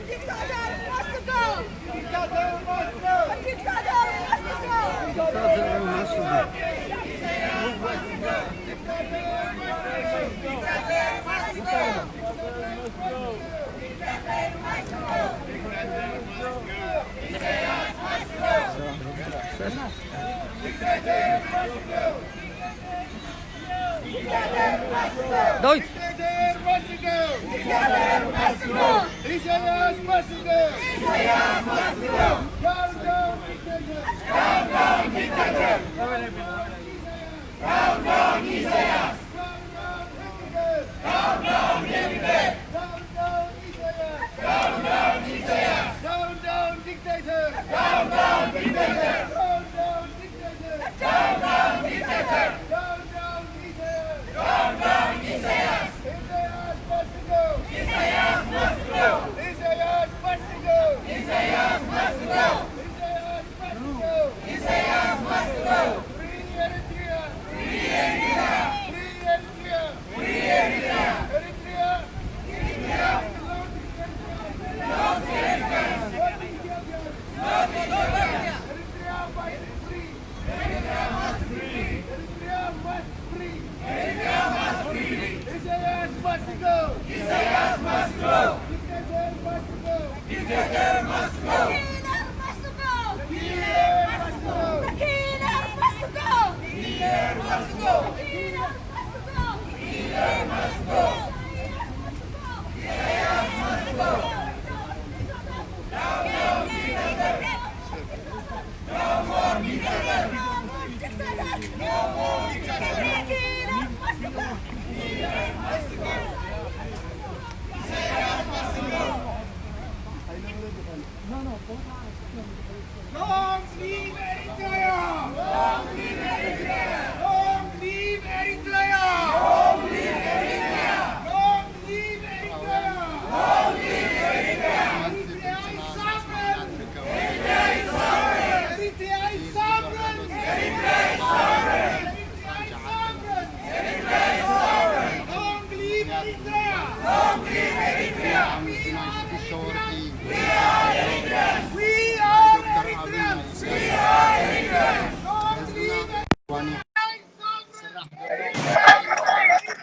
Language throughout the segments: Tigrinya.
Dictator must go! Dictator must go! Dictator must go! ዳዊት! ኢሳያስ መስሎ! ኢሳያስ መስሎ! Down, down, dictator! Down, down, dictator! Down, down, Isaias! Down, down, Hitler! Down, down, Hitler! Down, down, Isaias! Down, down, Isaias! Down, down, dictator! Down, down, dictator! Down, down, dictator! Down, down, dictator! Down, down, Isaias! Down, down, Isaias! Isaias must go! Isaias must go! Isaias must go! Isaias must go! Isaias must go! Isaias must go! Free Eritrea! Free Eritrea! Free Eritrea! Free Eritrea! Eritrea! Eritrea! Not Eritrea! Not Eritrea! Not Eritrea! Eritrea must be free! Eritrea must be free! Eritrea must free! Eritrea must free! Isaias must go! Isaias must go! Dictator must go! Dictator must go! Killer must go! Killer must go! Killer must go! Killer must go! Killer must go! Killer must go! Isaias must go! Down, down, dictator! Long live Eritrea! Long live Eritrea! Long live Eritrea! Long live Eritrea! Long live Eritrea! Long live Eritrea! Eritrea is sovereign! Eritrea is sovereign! Eritrea is sovereign! Eritrea is sovereign! Eritrea is sovereign! Long live Eritrea! Long live Eritrea! We are Eritreans! We are Eritreans! We are Eritreans! We are Eritreans! Long live Eritrea!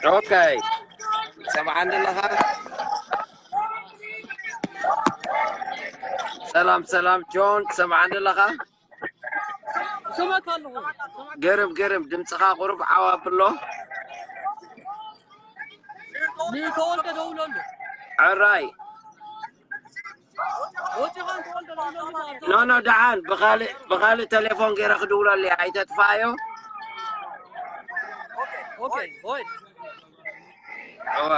ኦኬ፣ ሰምዓኒ ኣለኻ? ሰላም ሰላም ጆን፣ ሰምዓኒ ኣለኻ? ስመት ኣለኹ። ገርም ገርም፣ ድምፅኻ ቁሩብ ዓው ኣብሎ። ንተወልደ ደውለሉ። ሕራይ። ወፂኻ ንተወልደ ደውለሉ ማለት ነው። ኖ ኖ፣ ደሓን ብኻልእ ብኻልእ ቴሌፎን ገይረ ክድውለሉ እየ፣ ኣይተጥፋዮ። ኦኬ ኦኬ። እወ።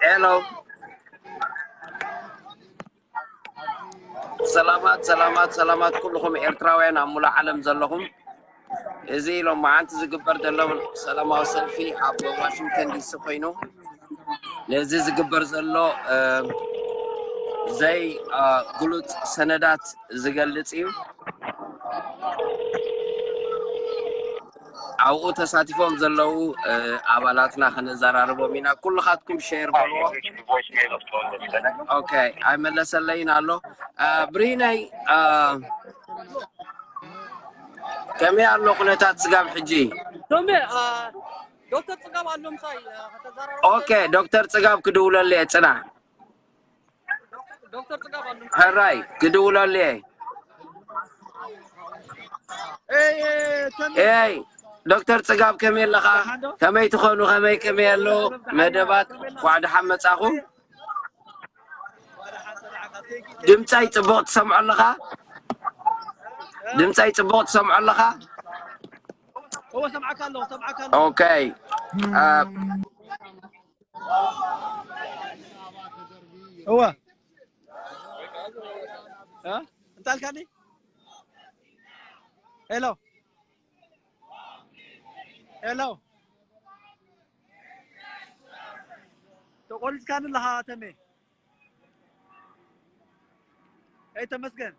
ሄሎ። ሰላማት ሰላማት ሰላማት ኩልኹም ኤርትራውያን ኣብ ሙሉእ ዓለም ዘለኹም። እዚ ሎማዓንቲ ዝግበር ዘሎ ሰላማዊ ሰልፊ ኣብ ዋሽንግተን ዲሲ ኮይኑ፣ ነዚ ዝግበር ዘሎ፣ እ፣ ዘይ፣ እ፣ ግሉጽ ሰነዳት ዝገልጽ እዩ። ኣብኡ ተሳቲፎም ዘለዉ፣ እ፣ ኣባላትና ከነዘራርቦም ኢና። ኩልኻትኩም ሼር በልዎ። ኦኬ፣ ኣይመለሰለይን ኣሎ። እ፣ ብሪነይ፣ እ፣ ከመይ ኣሎ ኩነታት ስጋብ ሕጂ? ቶሜ፣ እ፣ ዶክተር ጽጋብ ኣሎ ምሳይ፣ እ፣ ከተዘራርብ ኦኬ፣ ዶክተር ጽጋብ ክድውለሉ እየ፣ ጽናሕ። ሕራይ ክድውለሉ እየ። ኤይ ዶክተር ጽጋብ፣ ከመይ ኣለኻ? ከመይ ትኾኑ? ከመይ ከመይ ኣሎ መደባት? እንኳዕ ደሓን መጻኹም። ድምፀይ ጽቡቕ ትሰምዖ ኣለኻ? ድምፀይ ጽቡቕ ትሰምዖ ኣለኻ? ኦኬ። እወ። እ? እንታይ ኣልካኒ? ሄሎ። ሄሎ። ተቆሪጽካኒ ኣለኻ ተሜ። ኤይ ተመስገን።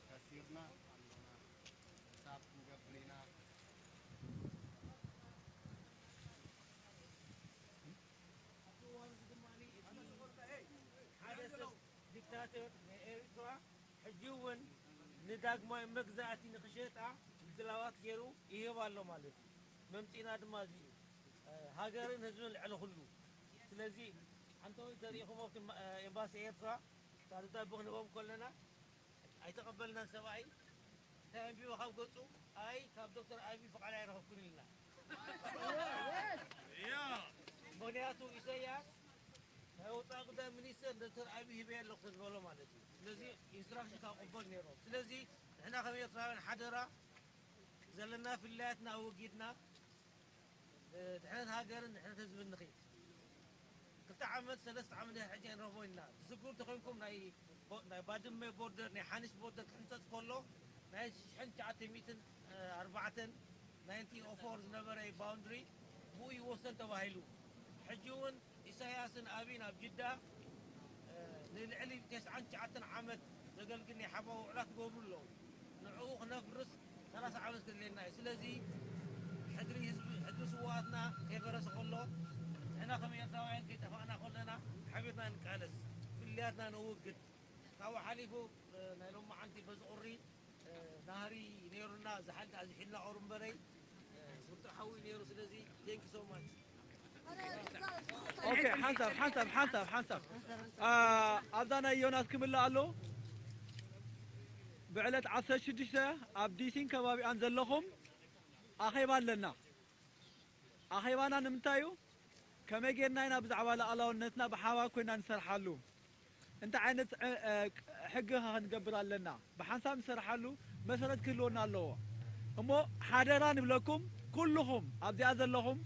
ከሲርና ኣሎና። ክሳብ ክንገብር ኢና። ኣብዚ እዋን እዚ ድማ እቲ ሓደ ሰብ ዲክታተር ናይ ኤርትራ ሕጂ እውን ንዳግማዊ መግዛእቲ ንኽሸጣ ምድላዋት ገይሩ ይህብ ኣሎ ማለት እዩ። መምጺእና ድማ እዚ እዩ። ሃገርን ህዝብን ልዕሊ ኩሉ። ስለዚ ሓንተወይ ተሪኢኹም ኣብቲ ኤምባሲ ኤርትራ እታ ደብዳቤ ክንህቦም ከለና ኣይተቐበልናን ሰብኣይ። እንታይ ኣንቢቡ ካብ ገጹ? ኣይ ካብ ዶክተር ኣቢ ፍቓድ ኣይረኸብኩን ኢልና። ምኽንያቱ ኢሳያስ ናይ ወፃኢ ጉዳይ ሚኒስተር ዶክተር ኣቢ ሂበ ኣለኹ ስለ ዝበሎ ማለት እዩ። ስለዚ ኢንስትራክሽን ካብ ቅበል ነይሮም። ስለዚ ንሕና ከም ኤርትራውያን ሓደራ ዘለና ፍልልያትና ኣወጊድና ድሕነት ሃገርን ድሕነት ህዝብን ንኽድ። ክልተ ዓመት ሰለስተ ዓመት ድሕሪ ሕጂ ኣይንረኽቦ ኢና። ዝስግሩ ተኾይንኩም ናይ ቦ- ናይ ባድመ ቦርደር ናይ ሓንሽ ቦርደር ክሕንፀፅ ከሎ ናይ ሽሕን ትሽዓተ ሚእትን ኣርባዕተን ናይንቲን ኦ ፎር ዝነበረ ባውንድሪ ብኡ ይወሰን ተባሂሉ። ሕጂ እውን ኢሳያስን ኣቢን ኣብ ጅዳ ንልዕሊ ተስዓን ትሽዓተን ዓመት ዘገልግል ናይ ሓባዊ ውዕላት ይገብሩ ኣለዉ። ንዕኡ ክነፍርስ ሰላሳ ዓመት ከድልየና እዩ። ስለዚ ሕድሪ ህዝቢ ሕድሪ ስውኣትና ከይፈረሰ ከሎ ንሕና ከም ኤርትራውያን ከይጠፋእና ከለና ሓቢርና ንቃለስ፣ ፍልልያትና ነውግድ። ካብኡ ሓሊፉ ናይ ሎማዓንቲ በዚ ቁሪ ናህሪ ነይሩና፣ ዝሓልቲ ኣዝሒልና ኦሩ እምበረይ ብርቱዕ ሓዊ ነይሩ። ስለዚ thank you so much። ኦኬ፣ ሓንሳብ ሓንሳብ ሓንሳብ ሓንሳብ ኣብዛ ናይ ዮናስ ክምልእ ኣሎ። ብዕለት ዓሰርተ ሽዱሽተ ኣብ ዲሲን ከባቢኣን ዘለኹም ኣኼባ ኣለና። ኣኼባና ንምንታይ እዩ? ከመይ ጌርና ኢና ብዛዕባ ሉዓላውነትና ብሓባር ኮይና ንሰርሓሉ? እንታይ ዓይነት ሕጊ ኸ ክንገብር ኣለና? ብሓንሳብ ንሰርሓሉ መሰረት ክህልወና ኣለዎ። እሞ ሓደራ ንብለኩም ኩልኹም ኣብዚኣ ዘለኹም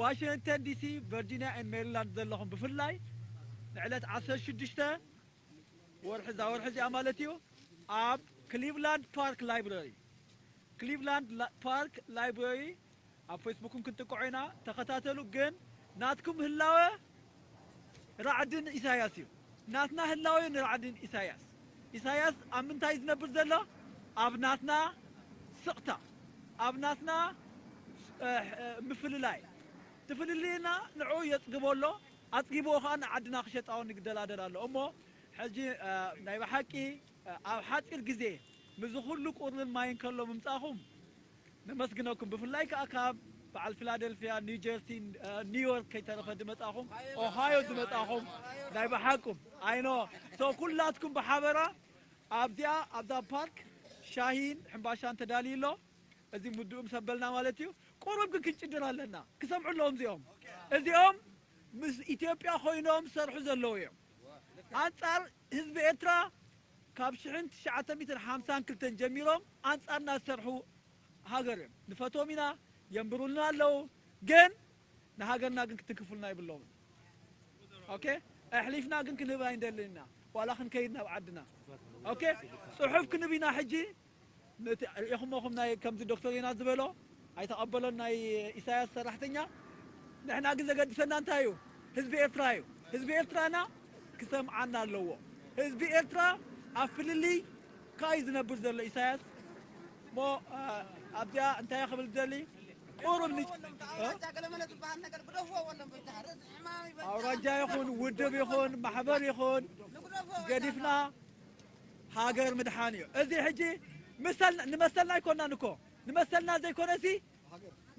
ዋሽንግተን ዲሲ፣ ቨርጂኒያ ኤንድ ሜሪላንድ ዘለኹም ብፍላይ ንዕለት ዓሰርተ ሽዱሽተ ወርሒ እዛ ወርሒ እዚኣ ማለት እዩ ኣብ ክሊቭላንድ ፓርክ ላይብረሪ ክሊቭላንድ ፓርክ ላይብረሪ ኣብ ፌስቡክን ክንጥቅዖ ኢና። ተኸታተሉ። ግን ናትኩም ህላወ ራዕድን ኢሳያስ እዩ። ናትና ህላወ ንራዕድን ኢሳያስ። ኢሳያስ ኣብ ምንታይ ዝነብር ዘሎ? ኣብ ናትና ስቕታ፣ ኣብ ናትና ምፍልላይ። ትፍልልይና ንዕኡ የፅግቦ ኣሎ። ኣፅጊብዎ ከዓ ንዓድና ክሸጣውን ይደላደል ኣሎ እሞ ሕጂ ናይ ብሓቂ ኣብ ሓፂር ግዜ ምስዚ ኩሉ ቁርን ማይን ከሎ ምምፃእኹም ነመስግነኩም። ብፍላይ ከዓ ካብ በዓል ፊላደልፊያ፣ ኒው ጀርሲ፣ ኒውዮርክ ከይተረፈ ዝመፃኹም፣ ኦሃዮ ዝመፃኹም ናይ ብሓቁም ኣይኖ ሶ ኩላትኩም ብሓበራ ኣብዚኣ ኣብዛ ፓርክ ሻሂን ሕምባሻን ተዳልዩ ኣሎ። እዚ ምድኡ ምስ ኣበልና ማለት እዩ። ቁሩብ ግን ክንጭድር ኣለና። ክሰምዑ ኣለዎም እዚኦም። እዚኦም ምስ ኢትዮጵያ ኮይኖም ዝሰርሑ ዘለዉ እዮም። ኣንጻር ህዝቢ ኤርትራ ካብ ሽሕን ትሽዓተ ሚእትን ሓምሳን ክልተን ጀሚሮም ኣንጻርና ዝሰርሑ ሃገር እዮም። ንፈትዎም ኢና፣ የንብሩልና ኣለዉ። ግን ንሃገርና ግን ክትንክፉልና ይብሎምን። ኦኬ፣ ኣሕሊፍና ግን ክንህብ ኣይንደልን ኢና፣ ዋላ ክንከይድ ናብ ዓድና። ኦኬ፣ ጽሑፍ ክንብ ኢና ሕጂ። ነቲ ርኢኹሞ ኹም ናይ ከምዚ ዶክተር ዮናስ ዝበሎ ኣይተቐበሎን ናይ ኢሳያስ ሰራሕተኛ። ንሕና ግን ዘገድሰና እንታይ እዩ? ህዝቢ ኤርትራ እዩ። ህዝቢ ኤርትራና ክሰምዓና ኣለዎ። ህዝቢ ኤርትራ ኣብ ፍልልይ ካይ ዝነብር ዘሎ ኢሳያስ እሞ ኣብዚኣ እንታይ ክብል ደሊ ቁሩብ ን ኣውራጃ ይኹን ውድብ ይኹን ማሕበር ይኹን ገዲፍና ሃገር ምድሓን እዩ። እዚ ሕጂ ንመሰልና ኣይኮናን እኮ ንመሰልና ዘይኮነሲ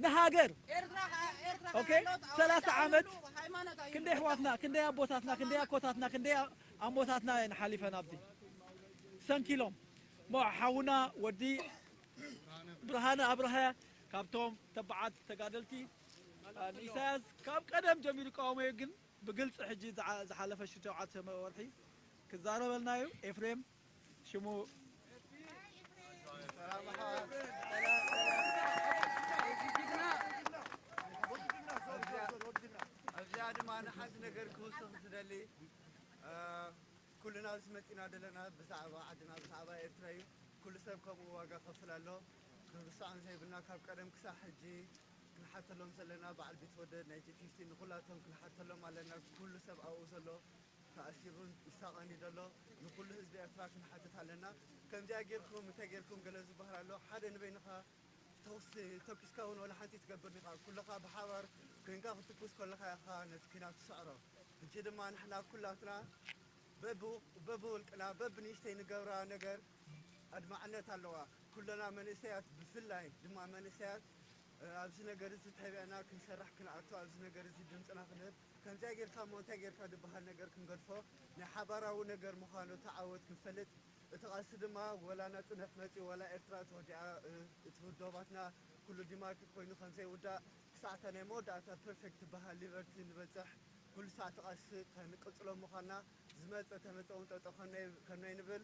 ንሃገር ኦኬ ሰላሳ ዓመት ክንደይ ኣሕዋትና ክንደይ ኣቦታትና ክንደይ ኣኮታትና ክንደይ ኣሞታትና እየን ሓሊፈን ኣብዚ ሰንኪሎም እሞ ሓውና ወዲ ብርሃነ ኣብርሀ ካብቶም ተባዓት ተጋደልቲ ንኢሳያስ ካብ ቀደም ጀሚሩ ይቃወሞ እዩ ግን ብግልፂ ሕጂ ዝሓለፈ ሽዱሽተ ወርሒ ክዛረበልና እዩ ኤፍሬም ሽሙ ኣብዚኣ ድማ ንሓንቲ ነገር ክውስኽ ዝደሊ ኩልና ኣብዚ መፂና ዘለና ብዛዕባ ዓድና ብዛዕባ ኤርትራ እዩ ኩሉ ሰብ ከምኡ ዋጋ ከፍል ኣሎ ክንርስዖም ዘይብልና ካብ ቀደም ክሳብ ሕጂ ክንሓተሎም ዘለና በዓል ቢትወደድ ናይ ጂ ፊፍቲን ንኩላቶም ክንሓተሎም ኣለና ኩሉ ሰብ ኣብኡ ዘሎ ተኣሲሩን ይሳቐን እዩ ዘሎ ንኩሉ ህዝቢ ኤርትራ ክንሓትት ኣለና ከምዚኣ ጌርኩም እንታይ ጌርኩም ገለ ዝበሃል ኣሎ ሓደ ንበይንኻ ተኩሲ ተኩስካ እውን ወላ ሓንቲ ትገብር ዲኻ ኩልኻ ብሓባር ኮይንካ ክትኩስ ከለኻ ኢኻ ነቲ ኲናት ትስዕሮ ሕጂ ድማ ንሕና ኩላትና በብውልቅና በብንእሽተይ ንገብራ ነገር ኣድማዕነት ኣለዋ ኩለና መንእሰያት ብፍላይ ድማ መንእሰያት ኣብዚ ነገር እዚ ተቢዕና ክንሰርሕ ክንኣቱ ኣብዚ ነገር እዚ ድምፅና ክንህብ ከምዚኣ ጌርካ እሞ እንታይ ጌርካ ዝበሃል ነገር ክንገድፎ ናይ ሓባራዊ ነገር ምዃኑ እቲ ዓወት ክንፈልጥ እቲ ቃልሲ ድማ ወላ ናፅነት መፂኡ ወላ ኤርትራ ተወዲኣ እቲ ውደባትና ኩሉ ዲማክር ኮይኑ ከምዘይውዳእ ክሳዕታ ናይ መወዳእታ ፐርፌክት ትበሃል ሊበርቲ ንበፅሕ ኩሉ ሳዕ እቲ ቃልሲ ከንቅፅሎ ምዃንና ዝመፀ ተመፀ እውን ጠጠው ከነይ ንብል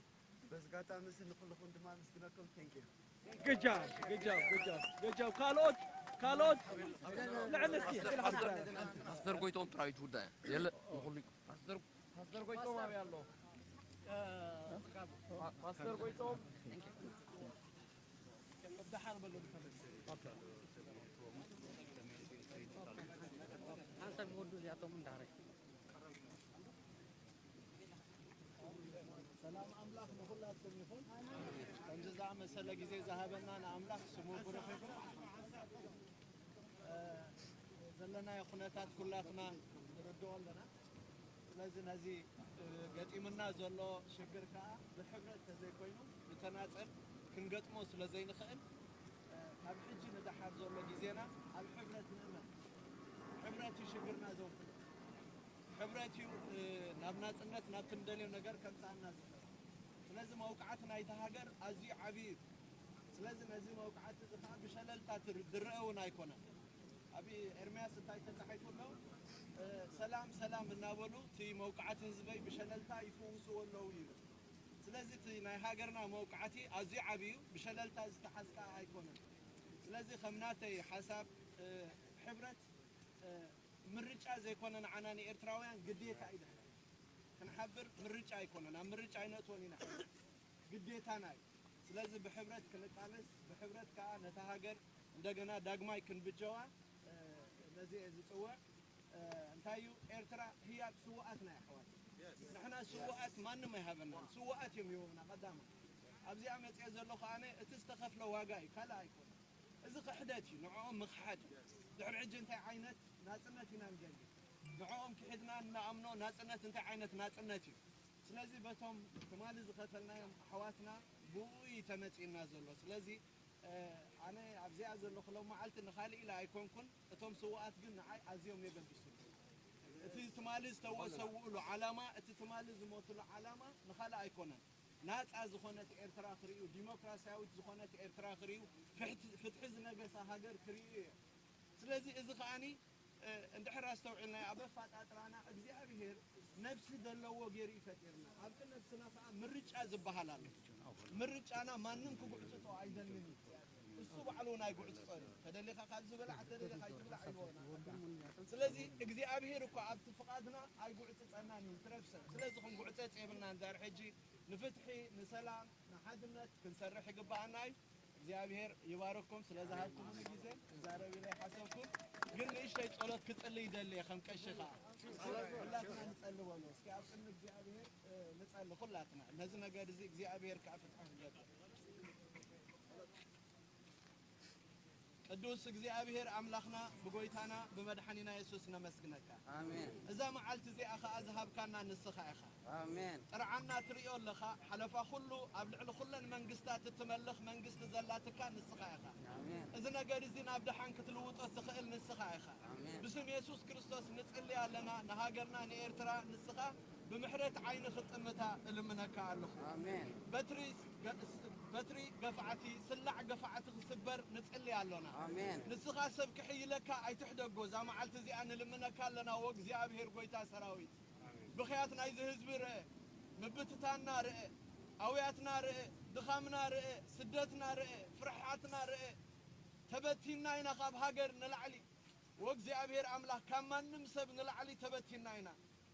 በዚ ጋጣሚ እዚ ንኩልኹም ድማ ኣመስግነኩም thank you ግጃ ግጃ ግጃ ግጃ ካልኦት ካልኦት ልዕል እስኪ ፓስተር ጎይቶም ጥራዊት ውዳ የለ ንኩሉ ፓስተር ጎይቶም ኣበይ ኣሎ ፓስተር ጎይቶም ሓንሳብ ይወዱ እዚኣቶም እንዳረ ሰላም ኣምላኽ ንኹላትኩም ይኹን። ከምዚ ዝኣመሰለ ግዜ ዝሃበና ንኣምላኽ ስሙ ብሩኽ ይኹን። ዘለናዮ ኩነታት ኩላትና ንርድኦ ኣለና። ስለዚ ነዚ ገጢሙና ዘሎ ሽግር ከዓ ብሕብረት ተዘይኮይኑ ብተናፀል ክንገጥሞ ስለ ዘይንኽእል ካብ ሕጂ ንደሓር ዘሎ ግዜና ኣብ ሕብረት ንእመን። ሕብረት እዩ ሽግርና ዘውፍዮ። ሕብረት እዩ ናብ ናፅነት ናብ ክንደልዮ ነገር ከምፅኣና ዝኽእል። ስለዚ መውቃዕቲ ናይታ ሃገር ኣዝዩ ዓብዪ እዩ። ስለዚ ነዚ መውቃዕቲ እዚ ከዓ ብሸለልታ ዝረአ እውን ኣይኮነን። ኣብ ኤርምያስ እንታይ ተፃሒፉ ኣሎ? ሰላም ሰላም እናበሉ እቲ መውቃዕቲ ህዝበይ ብሸለልታ ይፍውስዎ ኣለዉ ይብል። ስለዚ እቲ ናይ ሃገርና መውቃዕቲ ኣዝዩ ዓብዩ ብሸለልታ ዝተሓዝ ከዓ ኣይኮነን። ስለዚ ከም ናተይ ሓሳብ ሕብረት ምርጫ ዘይኮነ ንዓና ንኤርትራውያን ግዴታ እዩ ድሕሪ ክንሓብር ምርጫ ኣይኮነን ኣብ ምርጫ ኣይነእትወን ኢና ግዴታና እዩ ስለዚ ብሕብረት ክንቃለስ ብሕብረት ከዓ ነታ ሃገር እንደገና ዳግማይ ክንብጀዋ ነዚ እየ ዝፅውዕ እንታይ እዩ ኤርትራ ህያብ ስውኣትና የሕዋት ንሕና ስውኣት ማንም ኣይሃበናን ስውኣት እዮም ይህቡና ቀዳማ ኣብዚኣ መፅአ ዘለኹ ኣነ እቲ ዝተኸፍለ ዋጋ እዩ ካልእ ኣይኮነ እዚ ክሕደት እዩ ንዕኦም ምኽሓድ እዩ ድሕሪ ሕጂ እንታይ ዓይነት ናፅነት ኢና ንደሊ ንዕኦም ክሒድና እንኣምኖ ናፅነት እንታይ ዓይነት ናፅነት እዩ ስለዚ በቶም ትማሊ ዝኸፈልናዮም ኣሕዋትና ብኡ እዩ ተመፂእና ዘሎ ስለዚ ኣነ ኣብዚኣ ዘለኹ ሎም መዓልቲ ንኻልእ ኢለ ኣይኮንኩን እቶም ስውኣት ግን ንዓይ ኣዝዮም የገድሱ እቲ ትማሊ ዝተሰውእሉ ዓላማ እቲ ትማሊ ዝሞትሉ ዓላማ ንኻልእ ኣይኮነን ናፃ ዝኾነት ኤርትራ ክርእዩ ዲሞክራስያዊት ዝኾነት ኤርትራ ክርእዩ ፍትሒ ዝነገሳ ሃገር ክርእዩ እዮም ስለዚ እዚ ከዓኒ እንድሕር ኣስተውዒልናዮ ኣብ ኣፋጣጥራና እግዚኣብሄር ነብሲ ዘለዎ ገይሩ እዩ ፈጢርና ኣብቲ ነብስና ከዓ ምርጫ ዝበሃል ኣሎ ምርጫና ማንም ክጉዕፅፆ ኣይደልን እዩ እሱ ባዕሉ እውን ኣይጉዕፅፆን እዩ ተደሊኻ ካብ ዝበላዕ ተደሊኻ ኣይትብላዕ ይበና ስለዚ እግዚኣብሄር እኳ ኣብቲ ፍቓድና ኣይጉዕፅፀናን እዩ ትረፍ ሰብ ስለዚ ክንጉዕፀፅ የብልናን ዛር ሕጂ ንፍትሒ ንሰላም ንሓድነት ክንሰርሕ ይግባኣና እዩ እግዚኣብሔር ይባርኩም። ስለ ዝሃብኩምኒ ግዜ ክዛረብ ኢለ ኣይሓሰብኩን፣ ግን ንእሽተይ ጸሎት ክጽልይ ይደሊ እየ ከም ቀሺ ኸኣ። ሁላትና ንጸሊ በሉ እስኪ ኣብ ቅድሚ እግዚኣብሔር፣ እ፣ ንጸሊ ኩላትና። ነዚ ነገር እዚ እግዚኣብሔር ከኣ ፍትሒ ክገብር። ቅዱስ እግዚኣብሔር ኣምላኽና ብጎይታና ብመድሓኒና የሱስ ነመስግነካ። ኣሜን። እዛ መዓልቲ እዚኣ ኸኣ ዝሃብካና ንስኻ ኢኻ። ኣሜን። ጥርዓና ትርእዮ ኣለኻ። ሓለፋ ኩሉ ኣብ ልዕሊ ኩለን መንግስታት እትመልኽ መንግስቲ ዘላትካ ንስኻ ኢኻ። ኣሜን። እዚ ነገር እዚ ናብ ደሓን ክትልውጦ ትኽእል ንስኻ ኢኻ። ኣሜን። ብስም የሱስ ክርስቶስ ንጽሊ ኣለና። ንሃገርና ንኤርትራ ንስኻ ብምሕረት ዓይኒ ክትጥምታ እልምነካ ኣለኹ። ኣሜን። በትሪ ገ-፣ በትሪ ገፋዕቲ፣ ስላዕ ገፋዕቲ ክስበር ንጽሊ ኣሎና። ኣሜን። ንስኻ ሰብ ክሕይለካ ኣይትሕደጎ። እዛ መዓልቲ እዚኣ ንልምነካ ኣለና፣ ወእግዚኣብሔር ጎይታ ሰራዊት። ኣሜን። ብኽያት ናይዚ ህዝቢ ርአ፣ ምብትታንና ርአ፣ ኣውያትና ርአ፣ ድኻምና ርአ፣ ስደትና ርአ፣ ፍርሓትና ርአ። ተበቲንና ኢና ካብ ሃገር ንላዕሊ። ወእግዚኣብሔር ኣምላኽ ካብ ማንም ሰብ ንላዕሊ ተበቲንና ኢና።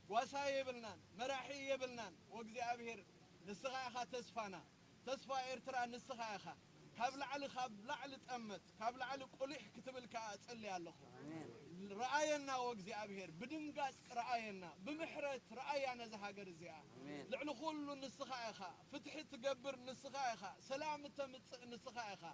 ጓሳ የብልናን፣ መራሒ የብልናን። ወእግዚኣብሔር ንስኻ ኢኻ ተስፋና። ተስፋ ኤርትራ ንስኻ ኢኻ። ካብ ላዕሊ፣ ካብ ላዕሊ ጠመት፣ ካብ ላዕሊ ቁሊሕ ክትብል ከኣ እጽሊ ኣለኹ። ኣሜን። ረኣየና ወእግዚኣብሔር፣ ብድንጋጽ ረኣየና፣ ብምሕረት ረኣያ ነዛ ሃገር እዚኣ። ኣሜን። ልዕሊ ኩሉ ንስኻ ኢኻ። ፍትሒ ትገብር ንስኻ ኢኻ። ሰላም እተምጽእ ንስኻ ኢኻ።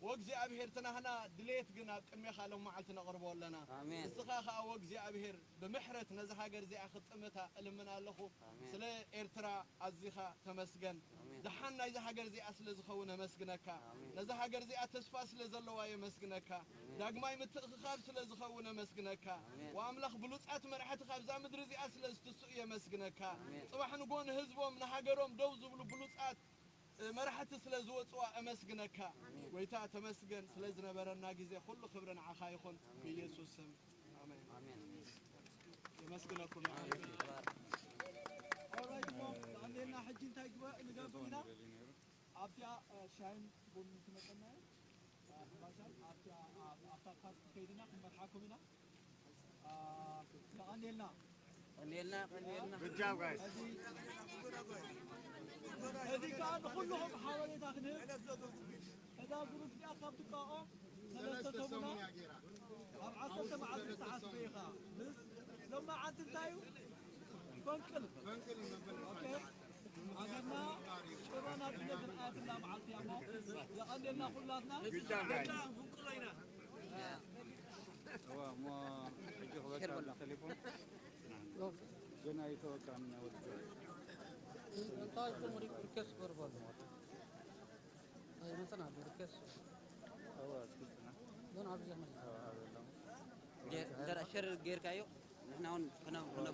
ወእግዚኣብሔር፣ እቲ ናህና ድሌት ግን ኣብ ቅድሜኻ ሎም መዓልቲ ነቕርቦ ኣለና። ኣሜን። ንስኻ ኸኣ ወእግዚኣብሔር፣ ብምሕረት ነዛ ሃገር እዚኣ ክትጥምታ እልምን ኣለኹ። ኣሜን። ስለ ኤርትራ ኣዚኻ ተመስገን። ኣሜን። ደሓን ናይዛ ሃገር እዚኣ ስለ ዝኸውን ኣመስግነካ። ኣሜን። ነዛ ሃገር እዚኣ ተስፋ ስለ ዘለዋ የመስግነካ። ኣሜን። ዳግማይ ምትእኽኻብ ስለ ዝኸውን ኣመስግነካ። ኣሜን። ወኣምላኽ ብሉጻት መራሕቲ ካብዛ ምድሪ እዚኣ ስለ ዝትስኡ የመስግነካ። ኣሜን። ጽባሕ ንግሆ ንህዝቦም ንሃገሮም ደው ዝብሉ ብሉጻት መራሕቲ ስለ ዝወጽዋ እመስግነካ። ኣሜን። ጎይታ ተመስገን ስለ ዝነበረና ግዜ ኩሉ ክብሪ ንዓኻ ይኹን። ኣሜን። ብኢየሱስ ስም ኣሜን። ኣሜን። የመስግነኩም። ኣሜን። ኦራይት፣ ሞም፣ ኣንዴና ሕጂ እንታይ ግበ-፣ ንገብር ኢና? ኣብቲኣ፣ እ፣ ሻሂን ቡን ትመጸና እዩ። እ፣ ማሻል፣ ኣብቲኣ፣ ኣብ፣ ኣብታ ካስክ ከይድና ክንመርሓኩም ኢና። የቐንየልና። የቐንየልና፣ የቐንየልና። Good job, guys። እዚ፣ እዚ ከኣ ንኹልኹም ሓበሬታ ክንህብ፣ እዛ ግሩፕ እዚኣ ካብ ትቃወም ሰለስተ ሰለስተ ሰሙና ሰሙን እያ ገይራ። ኣብ ዓሰርተ መዓልቲ ዝተሓስበ ኢኻ። ምስ ሎማዓንቲ እንታይ እዩ? ፈንቅል። ፈንቅል እዩ መበል ኦኬ። መበል። ሃገርና ጭራና ስለ ዝረኣየትላ መዓልቲ እያ እሞ፣ የቐንየልና ኩላትና። Good job, guys። እዋ፣ እሞ ሕጂ ክበካ ቴሌፎን። ገና ኣይተወቃን ወዲ። እንታይ ኢኹም ሪ-፣ ሪኩዌስት ገርበሉ? ኣይመጽን ኣሎ ሪኩዌስት። እዋ፣ እስኪ ጽና። ግን ኣብዚ ይመስል። እዋ፣ ኣብ የለም። ጀ-፣ ጀራ ሸር ጌርካዮ? ንሕና እውን ክነ-፣ ክነ-፣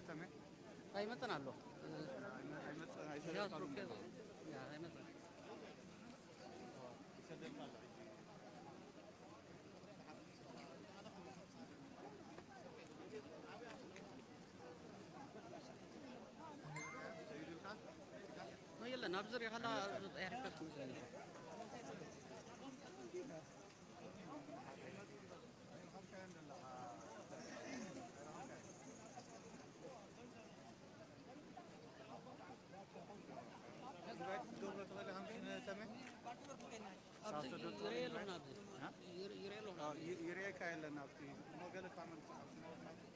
ክነ-፣ ኣይመጽን ኣሎ። ኣይመጽን፣ ኣይሰለጥካሉን። ያ፣ ኣይመጽን። የለን፣ ኣብ ዙርያ ከላ ጠያሕከስ መስለኒ። ኢንቫይት ክትገብሮ ትኽእል ኢኻ፣ ምስ ተሜ? ኣብዚ ይርኤ ኣለኹ፣ ናብዚ። ሃ? ይር-፣ ይርኤ ኣለኹ፣ ኣዎ፣ ናብዚ። ይ-፣ ይርኤካ የለን፣ ኣብቲ እሞ ገለ እኳ መልሲ፣ ኣብቲ